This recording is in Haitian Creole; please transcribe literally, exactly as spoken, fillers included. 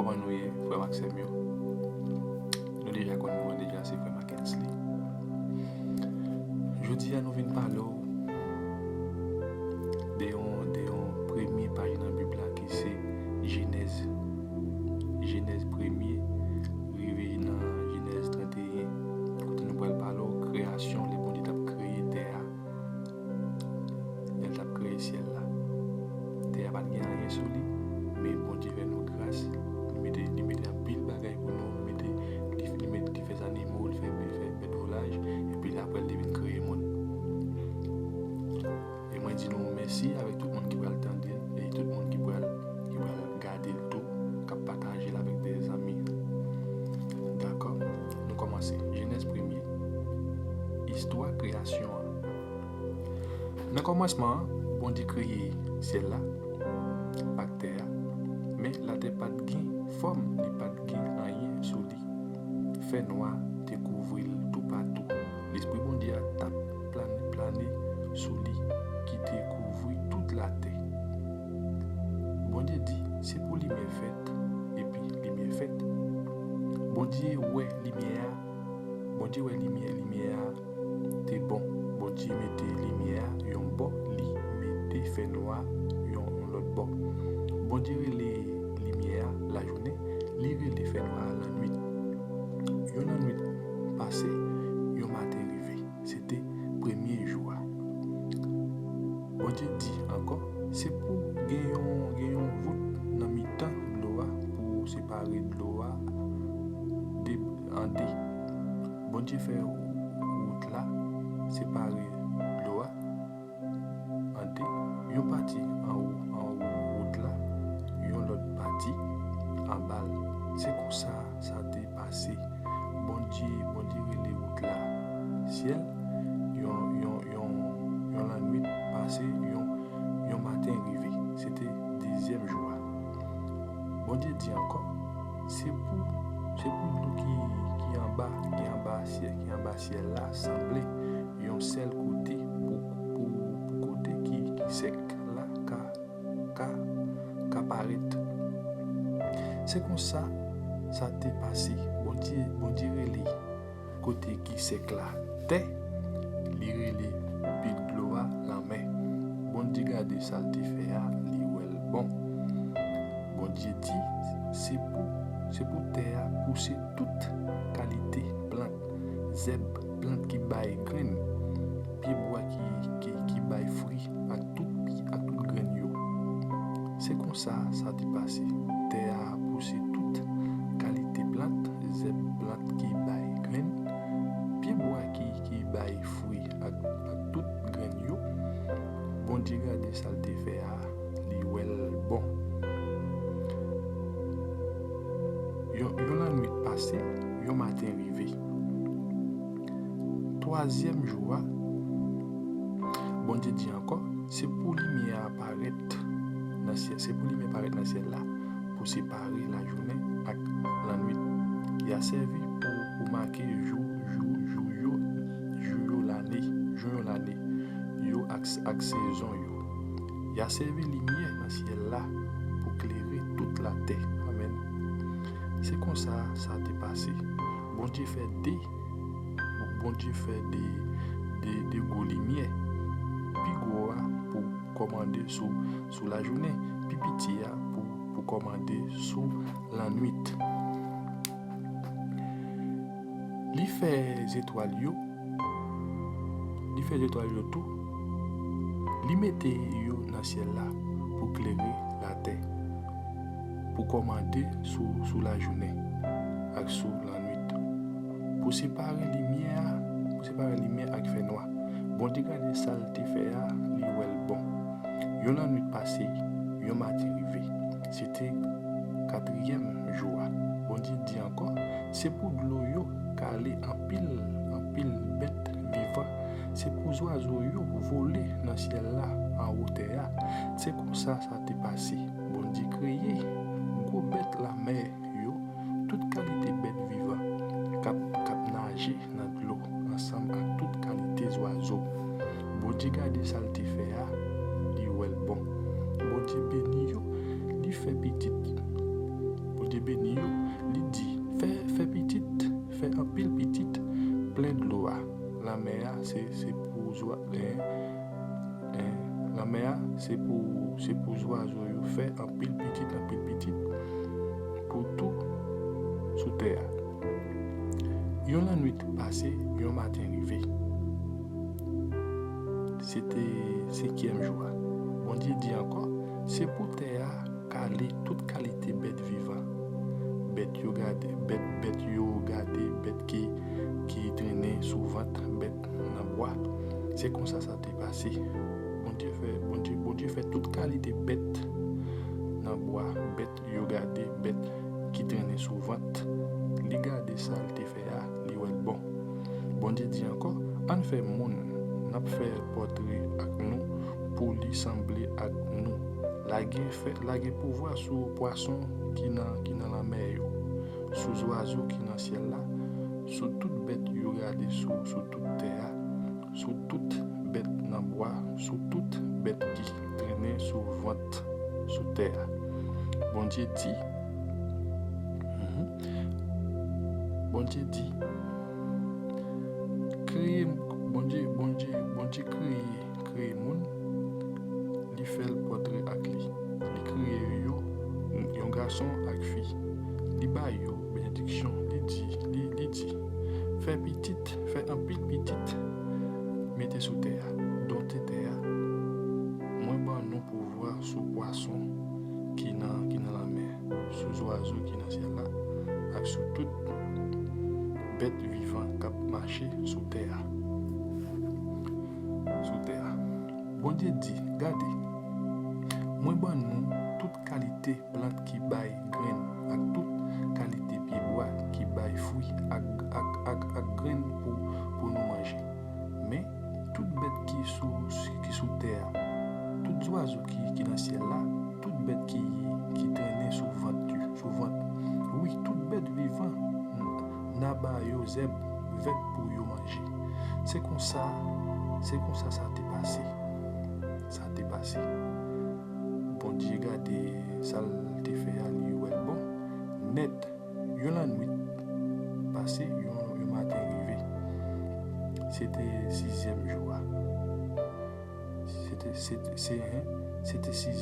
Kòman nou ye, frè m ak sè m yo? Nou deja konn nou an deja, se frè m ak Ensley. Jodi a, nou vin pale w de yon, de yon premye paj nan Bib la ki se Jenèz. Jenèz premye, rive nan Jenèz trannteyen, kote nou pral pale w kreyasyon, lè Bondye t ap kreye tè a, lè l t ap kreye syèl la. Tè a pa t gen anyen sou li, men Bondye fè nou gras, li mete, li mete anpil bagay pou nou, li mete, li, li mete, li fè zannimo, li fè, li fè bèt volaj, epi l apre l te vin kreye moun. E mwen di nou mèsi avèk tout moun ki pral tande l, e tout moun ki pral, ki pral gade l tou, k ap pataje l avèk de zanmi. Dakò? Nou kòmanse. Jenèz premye. Istwa kreyasyon an. Nan kòmansman an, Bondye kreye syèl la ak tè a, men latè pa t gen fòm, li pa t gen anyen sou li. Fènwa te kouvri l toupatou. Lespri Bondye a t ap plane, plane sou li, ki te kouvri tout latè. Bondye di, "Se pou limyè fèt," epi limyè fèt. Bondye wè limyè a, Bondye wè limyè, limyè a te bon. Bondye mete limyè a yon bò, li mete fènwa yon, yon lòt bò. Bondye rele limyè a lajounen, li rele fènwa a lannwit. Yon lannwit pase, yon maten rive. Se te premye jou a. Bondye di ankò, "Se pou gen yon, gen yon vout nan mitan dlo a pou separe dlo a de, an de." Bondye fè wout la separe dlo a an de, yon pati anwo, anwo wout la, yon lòt pati anba l. Se konsa sa te pase. Bondye, Bondye rele wout la syèl. Yon, yon, yon, yon lannwit pase, yon, yon maten rive. Se te dezyèm jou a. Bondye di ankò, "Se pou, se pou dlo ki, ki anba, ki anba syèl, ki anba syèl la sanble yon sèl kote pou, pou, pou kote ki, ki sèk la ka, ka, ka parèt." Se konsa sa te pase. Bondye, Bondye rele kote ki sèk la tè, li rele pil dlo a lanmè. Bondye gade sa l te fè a, li wè l bon. Bondye di, "Se pou, se pou tè a pouse tout kalite plant, zèb, plant ki bay grenn, pyebwa ki, ki, ki bay fwi, ak tout pi, ak tout grenn yo." Se konsa sa te pase. Tè a pouse tout kalite plant, zèb, plant ki bay grenn, pyebwa ki, ki bay fwi, ak, ak tout grenn yo. Bondye gade sa l te fè a, li wè l bon. Yon, yon lannwit pase, yon maten rive. Twazyèm jou a, Bondye di ankò, "Se pou limyè a parèt nan syèl, se pou limyè parèt nan syèl la pou separe lajounen ak lannwit. Y a sèvi pou, pou make jou, jou, jou yo, jou yo lane, jou yo lane yo ak, ak sezon yo. Y a sèvi limyè nan syèl la pou klere tout latè." Amèn. Se konsa sa te pase. Bondye fè de, Bondye fè de, de, de gwo limyè. Pi gwo a pou kòmande sou, sou lajounen, pi piti a pou, pou kòmande sou lannwit. Li fè zetwal yo, li fè zetwal yo tou, li mete yo nan syèl la pou klere latè, pou kòmande sou, sou lajounen ak sou lannwit, pou separe limyè a, pou separe limyè ak fènwa. Bondye gade sa l te fè a, li wè l bon. Yon lannwit pase, yon maten rive. Se te katriyèm jou a. Bondye di ankò, "Se pou dlo yo kale anpil, anpil bèt vivan. Se pou zwazo yo vole nan syèl la, anwo tè a." Se konsa sa te pase. Bondye kreye gwo bèt lanmè yo, tout kalite bèt vivan k ap, k ap naje nan dlo, ansanm ak tout kalite zwazo. Bondye gade sa l te fè a, li wè l bon. Bondye beni yo, li fè pitit. Bondye beni yo, li di, fè, fè pitit, fè anpil pitit, plen dlo a. Lanmè a, se, se pou zwa, en, en, lanmè a, se pou, se pou zwazo yo fè anpil pitit, anpil pitit, pou tou sou tè a. Yon lannwit pase, yon maten rive. Se te senkyèm jou a. Bondye di ankò, se pou tè a kale tout kalite bèt vivan. Bèt yo gade, bèt, bèt yo gade, bèt ki, ki trennen sou vant, bèt nan bwa. Se konsa sa te pase. Bondye fè, Bondye, Bondye fè tout kalite bèt nan bwa, bèt yo gade, bèt ki trennen sou vant. Li gade sa l te fè a, li wè l bon. Bondye di ankò, ann fè moun, n ap fè pòtre ak nou, pou li sanble ak nou. Lage, fè, lage pouvwa sou pwason ki nan, ki nan lanmè yo, sou zwazo ki nan syèl la, sou tout bèt yo gade sou, sou tout tè a, sou tout bèt nan bwa, sou tout bèt ki trennen sou vant sou tè a. Bondye di, mhm, Bondye di, kreye, Bondye, Bondye, Bondye kreye, kreye moun, li fè l pòtre ak li. Li kreye yo, yon gason ak fi. Li ba yo benediksyon, li di, li, li di, fè pitit, fè anpil pitit, mete sou tè a, dote tè a. Mwen ban nou pouvwa sou pwason ki nan, ki nan lanmè, sou zwazo ki nan syèl la, ak sou tout bèt vivan k ap mache sou tè a. Sou tè a. Bondye di, gade, mwen ban nou tout kalite plant ki bay grenn, ak tout kalite pyebwa ki bay fwi ak, ak, ak, ak grenn pou, pou nou manje. Men, tout bèt ki sou, ki sou tè a, tout zwazo ki, ki nan syèl la, tout bèt ki, ki trennen sou vant, sou vant. Wi, tout bèt vivan, n a ba yo zèb vèt pou yo manje. Se konsa, se konsa sa te pase. Sa te pase. Bondye gade sa l te fè a, li wè l bon. Nèt, yon lannwit pase, yon, yon maten rive. Se te sizyèm jou a. Se te, se te, se, en, se te sizyèm